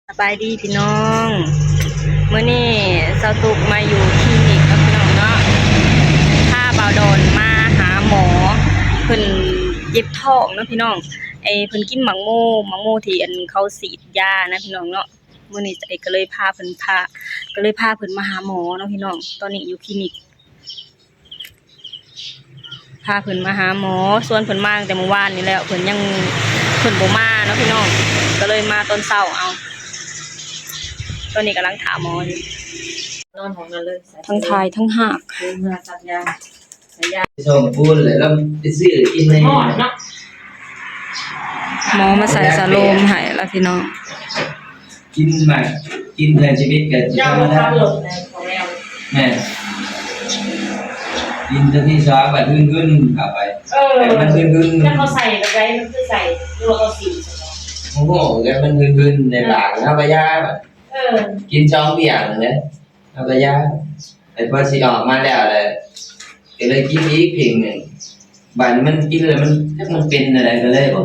ສະບາຍດີພີ່ນ້ອງ, ມື້ນີ້ສາວຕຸກມາຢູ່ຄລີນິກເນາະພີ່ນ້ອງເນາະ, ພາບ່າວດອນມາຫາໝໍ, ເພິ່ນເຈັບທ້ອງເນາະພີ່ນ້ອງ. ໄອ້ເພິ່ນກິນໝາກໂມ, ໝາກໂມທີ່ອັນເຂົາສີດຢານະພີ່ນ້ອງເນາະ. ມື້ນີ້ເອກະເລີຍພາເພິ່ນ ພາ ກະເລີຍພາເພິ່ນມາຫາໝໍເນາະພີ່ນ້ອງ. ຕອນນີ້ຢູ່ຄລີນິກ ພາເພິ່ນມາຫາໝໍ, ຊວນເພິ່ນມາຕັ້ງແຕ່ມື້ວານນີ້ແລ້ວ, ເພິ່ນຍັງ ເພິ່ນບໍ່ມາເນາະພີ່ນ້ອງ, ກະເລີຍມາຕອນເຊົ້າເອົາ. ຕອນນີ້ກຳລັງຖ້າໝໍຢູ່, ນອນຫ້ອງນັ້ນເລີຍ, ທັງຖ່າຍທັງຮາກ. ເອີ ເມືອສັກຢາ ໃສ່ຢາ ສົ່ງປູນເລີຍ ລາວໄປຊື້ກິນໃນ ຮອດເນາະ. ໝໍມາໃສ່ສະໂລມໃຫ້ລະພີ່ນ້ອງ. ກິນໝາກ ກິນເພື່ອຊີວິດກໍທຳມະດາ. ແມ່ນ ກິນຕົວທີສອງບາດຫຶ່ນໆເຂົ້າໄປ. ເອີ ແຕ່ມັນຫຶ່ນໆ ແລ້ວເຂົາໃສ່ແບບໃດ? ມັນຄືໃສ່ ຫຼືວ່າເຂົາສີດ? ໂອ້ໂຫ ແລ້ວມັນຫຶ່ນໆໃນປາກ ເຮົາກໍຢາ. ເອີ ກິນສອງພຽງນັ້ນແຫຼະ ເຮົາກໍຢາ. ແຕ່ພໍຊິອອກມາແລ້ວລະ ກໍເລີຍກິນອີກພຽງໜຶ່ງ. ບາດນີ້ມັນກິນແລ້ວມັນ ຈັກມັນເປັນແນວໃດ ກໍເລີຍ ໂອ້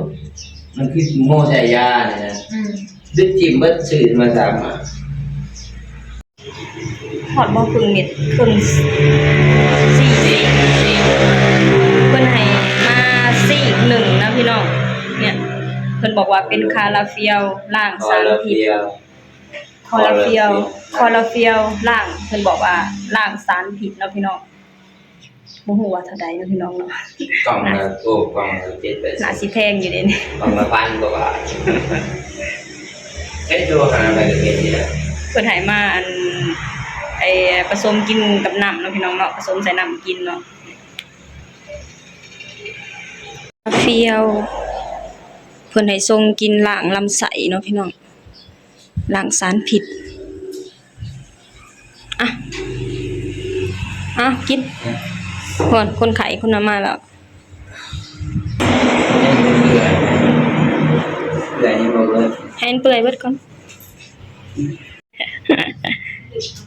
ມັນຄືໂມໃສ່ຢານີ້ນະ. ອືມ ດຶກຖິ້ມເບິດ ຊື້ມາສາມມາ. ຮອດບໍ່ເຄິ່ງເມັດ ເຄິ່ງ ຊີກ ເພິ່ນໃຫ້ມາຊີກໜຶ່ງນະພີ່ນ້ອງ. ເນຍ ເພິ່ນບອກວ່າເປັນຄາລາຟຽວລ້າງສານພິດ. ຄາລາຟຽວ ຄາລາຟຽວ ຄາລາຟຽວລ້າງ ເພິ່ນບອກວ່າລ້າງສານພິດເນາະພີ່ນ້ອງ. ບໍ່ຮູ້ວ່າເທົ່າໃດເນາະພີ່ນ້ອງເນາະ. ກ່ອງລະ ໂອ້ ກ່ອງລະເຈັດແປດສິບ ໜ້າຊິແພງຢູ່ເດນີ້ ກ່ອງລະພັນກວ່າບາດ. ເຮັດຢູ່ຫາໄປກໍເປັນນີ້ແຫຼະ. ເພິ່ນໃຫ້ມາ ອັນ ໄອ້ປະສົມກິນກັບນ້ຳເນາະພີ່ນ້ອງເນາະ, ປະສົມໃສ່ນ້ຳກິນເນາະ. ເຟຽວ ເພິ່ນໃຫ້ຊົງກິນລ້າງລຳໄສ້ເນາະພີ່ນ້ອງ. ລ້າງສານພິດ. ອ່ະ ອ່ະ ກິນ. ອືມ ໂອ້ ຄົນໄຂ້ຄົນນັ້ນມາແລ້ວ. ເປື່ອຍ ເປື່ອຍ ໃຫ້ມັນເປື່ອຍເບິດກ່ອນ.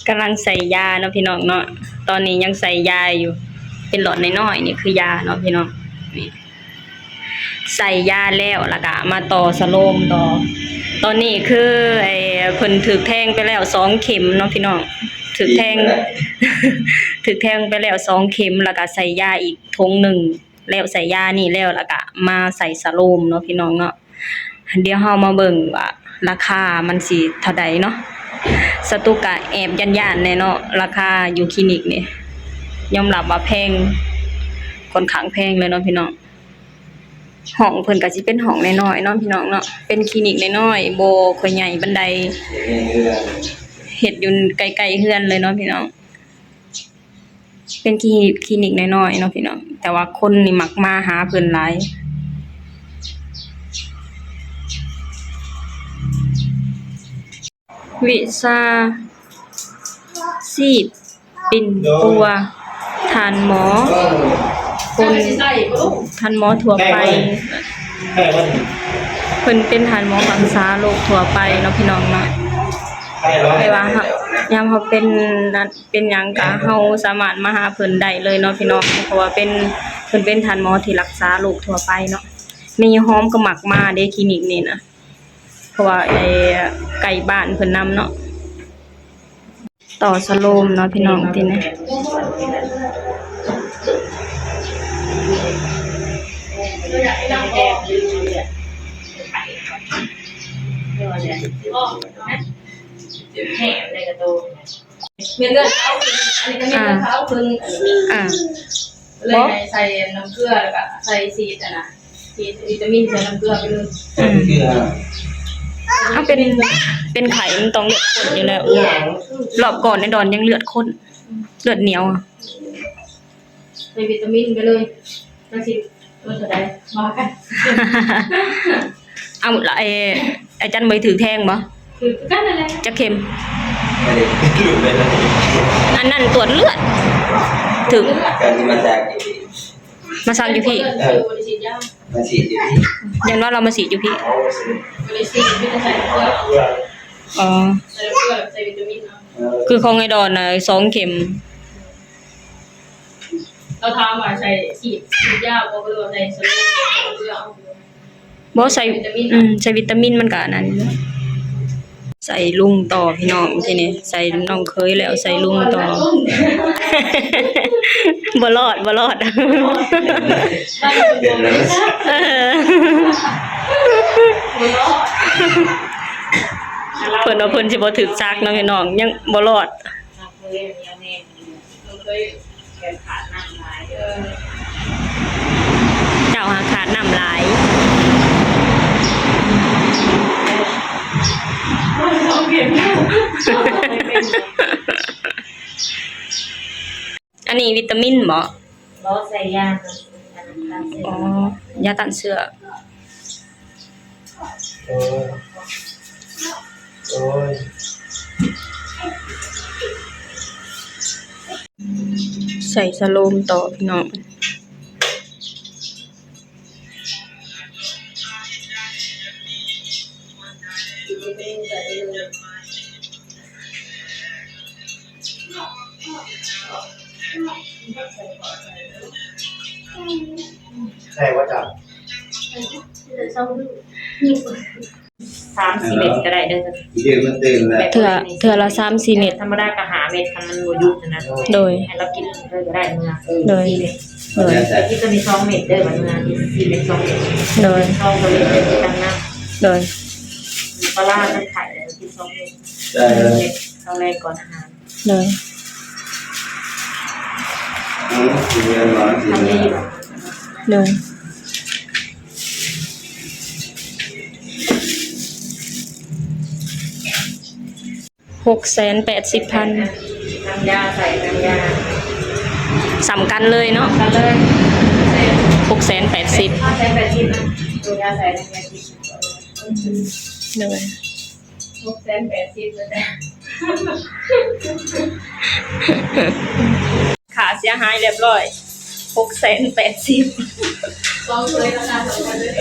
ກຳລັງໃສ່ຢາເນາະພີ່ນ້ອງເນາະ. ຕອນນີ້ຍັງໃສ່ຢາຢູ່ ເປັນຫຼອດນ້ອຍໆ ນີ້ຄືຢາເນາະພີ່ນ້ອງ. ນີ້ ໃສ່ຢາແລ້ວ ແລ້ວກະມາຕໍ່ສະໂລມຕໍ່. ຕອນນີ້ຄື ໄອ້ ເພິ່ນຖືກແທງໄປແລ້ວສອງເຂັມເນາະພີ່ນ້ອງ. ຖືກແທງ ຖືກແທງໄປແລ້ວສອງເຂັມ ແລ້ວກະໃສ່ຢາອີກຖົງໜຶ່ງ. ແລ້ວໃສ່ຢານີ້ແລ້ວ ແລ້ວກະມາໃສ່ສະໂລມເນາະພີ່ນ້ອງເນາະ. ດຽວເຮົາມາເບິ່ງວ່າລາຄາມັນຊິເທົ່າໃດເນາະ. ສະຕຸກກະແອບຢ້ານໆແດ່ເນາະ ລາຄາຢູ່ຄລີນິກນີ້ ຍອມຮັບວ່າແພງ ຂ້ອນຂ້າງແພງເລີຍເນາະພີ່ນ້ອງ. ຫ້ອງເພິ່ນກະຊິເປັນຫ້ອງນ້ອຍໆເນາະພີ່ນ້ອງເນາະ, ເປັນຄລີນິກນ້ອຍໆ ບໍ່ຄ່ອຍໃຫຍ່ປານໃດ, ເຮັດຢູ່ໃກ້ໆເຮືອນເລີຍເນາະພີ່ນ້ອງ. ເປັນຄລີນິກ ຄລີນິກນ້ອຍໆເນາະພີ່ນ້ອງ, ແຕ່ວ່າຄົນນີ້ມັກມາຫາເພິ່ນຫຼາຍ. ວິຊາຊີບປິ່ນປົວ ທ່ານໝໍຄົນ ທ່ານໝໍທົ່ວໄປ. ເພິ່ນເປັນທ່ານໝໍຮັກສາໂລກທົ່ວໄປເນາະພີ່ນ້ອງເນາະ. ແປວ່າ ຍາມເຮົາເປັນນັ້ນ ເປັນຫຍັງກະເຮົາສາມາດມາຫາເພິ່ນໄດ້ເລີຍເນາະພີ່ນ້ອງ, ເພາະວ່າເປັນ ເພິ່ນເປັນທ່ານໝໍທີ່ຮັກສາໂລກທົ່ວໄປເນາະ. ແມ່ຍາຫອມກໍມັກມາເດ້ຄລີນິກນີ້ນະ, ເພາະວ່າ ໄອ້ ໃກ້ບ້ານເພິ່ນນຳເນາະ. ຕໍ່ສະໂລມເນາະພີ່ນ້ອງ ຕິເນຍ. ແມ່ນເລືອດຂາວຂຶ້ນ ອັນນີ້ກໍແມ່ນເລືອດຂາວຂຶ້ນ ອ່າ ເລີຍໃຫ້ໃສ່ນ້ຳເກືອ ແລ້ວກໍໃສ່ສີດ ອັນນະ ສີດວິຕາມິນໃສ່ນ້ຳເກືອໄປເລີຍ. ອືມ ເອົາ ເປັນ ເປັນໄຂ້ມັນຕ້ອງເລືອດຂ້ນຢູ່ແລ້ວ. ຮອບກ່ອນໃນດອນຍັງເລືອດຂ້ນ ເລືອດໜຽວ. ໃສ່ວິຕາມິນໄປເລີຍ ຈັກຊິເບິດເທົ່າໃດວ່າກັນ. ເອົາ ລະ ເອ ອາຈານບໍ່ໄດ້ຖືກແທງບໍ່? ຖືກຄືກັນນັ້ນແຫຼະ. ຈັກເຂັມ? ອັນນັ້ນຕວດເລືອດ ຖືກ ກະຊິມາສັກຢູ່ພີ້ ມາສັກຢູ່ພີ້. ເອີ ມາສີດຢູ່ພີ້ ຢ້ານວ່າລາວມາສີດຢູ່ພີ້. ອໍ ໃສ່ເລືອດ ໃສ່ວິຕາມິນເນາະ. ຄືຂອງໄອ້ດອນນະ ສອງເຂັມ. ເຂົາຖາມວ່າໃສ່ສີດ ສີດຢາບໍ່ ຫຼືວ່າໃສ່ສະໂລມ ເພື່ອເອົາ ບໍ່ໃສ່ ໃສ່ວິຕາມິນ ອືມ ໃສ່ວິຕາມິນມັນກະອັນນັ້ນຢູ່. ໃສ່ລຸງຕໍ່ພີ່ນ້ອງ ທີນີ້ໃສ່ນ້ອງເຂີຍແລ້ວໃສ່ລຸງຕໍ່ ບໍ່ລອດ ບໍ່ລອດ ເອີ ເພິ່ນວ່າເພິ່ນຊິບໍ່ຖືກສັກເນາະພີ່ນ້ອງ ຍັງບໍ່ລອດ. ເຈົ້າຫາຂາດນ້ຳຫຼາຍ. ອັນນີ້ວິຕາມິນບໍ? ບໍ່ ໃສ່ຢາ ອໍ ຢາຕ້ານເຊື້ອ. ໂອ້ຍ ໂອ້ຍ ໃສ່ສະໂລມຕໍ່ພີ່ນ້ອງ. ໄດ້ບໍ່ຈ້ະ? ສາມສີ່ເມັດກໍໄດ້ເດີ ເດືອນມັນຕື່ນແລ້ວ ເທື່ອ ເທື່ອລະສາມສີ່ເມັດ ທຳມະດາກໍຫ້າເມັດ ຄັນມັນບໍ່ຢຸດນະ. ໂດຍ ໃຫ້ລາວກິນເລີຍກໍໄດ້ເມື່ອ ໂດຍ ສີ່ເມັດ ໂດຍ ແຕ່ກິນຕົວນີ້ສອງເມັດເດີ ບັດເມື່ອສີ່ເມັດ ສອງເມັດ ໂດຍ ສອງຕົວນີ້ກິນຕາມນ້ຳ ໂດຍ ປາລາມັນໄຂ່ກິນສອງເມັດ ໄດ້ເລີຍ ເມັດຕອນແລງກ່ອນອາຫານ. ໂດຍ ອືມ ຊິເມືອນບໍ່ ຊິເມືອນ ໂດຍ ຫົກແສນແປດສິບພັນ ນ້ຳຢາໃສ່ ນ້ຳຢາ ສ່ຳກັນເລີຍເນາະ ສ່ຳກັນເລີຍ ຫົກແສນແປດສິບ ຫົກແສນແປດສິບນະ ໂຕຢາໃສ່ ນ້ຳຢາກິນ ໂດຍ ຫົກແສນແປດສິບແລ້ວຈ້ະ ຄ່າເສຍຫາຍລຽບລ້ອຍ ຫົກແສນແປດສິບ ສອງຕົວລາຄາສ່ຳກັນເລີຍ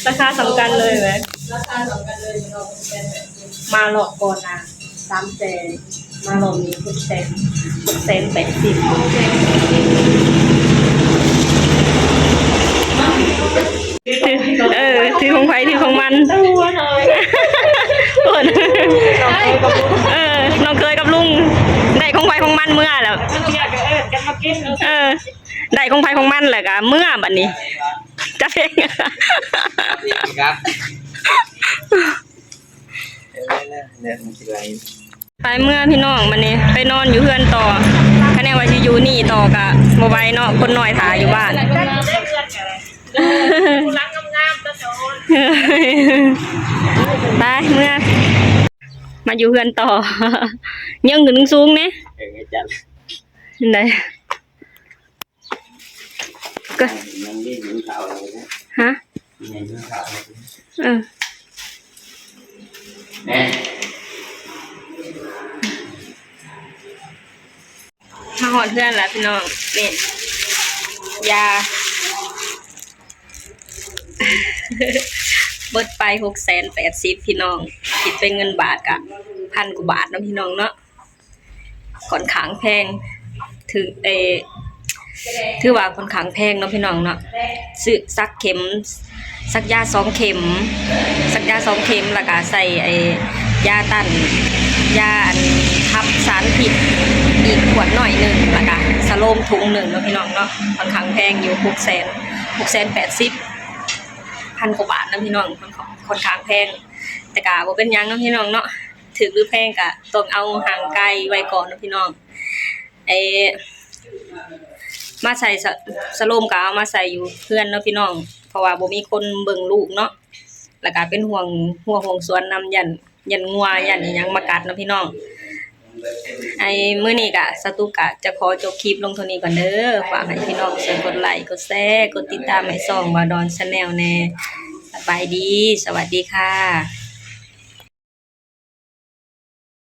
ລາຄາສ່ຳກັນເລີຍແມ່ ລາຄາສ່ຳກັນເລີຍ ຫົກແສນແປດສິບ ມາລອບກ່ອນນະ ສາມແສນ ມາລອບນີ້ຫົກແສນ ຫົກແສນແປດສິບ ເອີ ຖືຂອງໃຜຖືຂອງມັນ ເອີ ນ້ອງເຂີຍກັບລຸງ ໄດ້ຂອງໃຜຂອງມັນເມືອແລ້ວ ເອີ ໄດ້ຂອງໃຜຂອງມັນແລ້ວກະເມືອບັດນີ້ ຈັກເອງ ໄປເມືອພີ່ນ້ອງ ບັດນີ້ໄປນອນຢູ່ເຮືອນຕໍ່ ຄະແນນວ່າຊິຢູ່ນີ້ຕໍ່ກະບໍ່ໄຫວເນາະ ຄົນນ້ອຍຖ້າຢູ່ບ້ານ ໄປເມືອ ມາຢູ່ເຮືອນຕໍ່ ເຍິງຂຶ້ນສູງແດ່ ເອີ ຈັ່ງໃດ ກະ ຮະ ເອີ ມາຮອດເຮືອນແລ້ວພີ່ນ້ອງ ນີ້ ຢາ ເບິດໄປຫົກແສນແປດສິບພີ່ນ້ອງ ຄິດເປັນເງິນບາດກະພັນກວ່າບາດເນາະພີ່ນ້ອງເນາະ. ຂ້ອນຂ້າງແພງ ຖື ເອີ ຖືວ່າຂ້ອນຂ້າງແພງເນາະພີ່ນ້ອງເນາະ ຊື້ສັກເຂັມ ສັກຢາສອງເຂັມ ສັກຢາສອງເຂັມ ແລ້ວກະໃສ່ໄອ້ຢາຕ້ານ ຢາອັນຂັບສານພິດອີກຂວດໜ້ອຍໜຶ່ງ ແລ້ວກະສະໂລມຖົງໜຶ່ງເນາະພີ່ນ້ອງເນາະ ຂ້ອນຂ້າງແພງຢູ່ ຫົກແສນ ຫົກແສນແປດສິບ ພັນກວ່າບາດເນາະພີ່ນ້ອງ ຂ້ອນຂ້າງແພງ ແຕ່ກະບໍ່ເປັນຫຍັງເນາະພີ່ນ້ອງເນາະ ຖືກຫຼືແພງກະຕ້ອງເອົາຫ່າງໄກໄວ້ກ່ອນເນາະພີ່ນ້ອງ ເອີ ມາໃສ່ສະ ສະໂລມກະເອົາມາໃສ່ຢູ່ເຮືອນເນາະພີ່ນ້ອງ ເພາະວ່າບໍ່ມີຄົນເບິ່ງລູກເນາະ ແລ້ວກະເປັນຫ່ວງຮົ້ວຫ່ວງສວນນຳ ຢ້ານ ຢ້ານງົວ ຢ້ານອີ່ຫຍັງມາກັດເນາະພີ່ນ້ອງ. ໄອ້ມື້ນີ້ກະສະຕຸກກະຈະຂໍຈົບຄລິບລົງເທົ່ານີ້ກ່ອນເດີ ຝາກໃຫ້ພີ່ນ້ອງຊ່ວຍກົດໄລ ກົດແຊ ກົດຕິດຕາມໃຫ້ຊ່ອງບ່າວດອນ Channel ແດ່. ສະບາຍດີ ສະຫວັດດີຄ່ະ.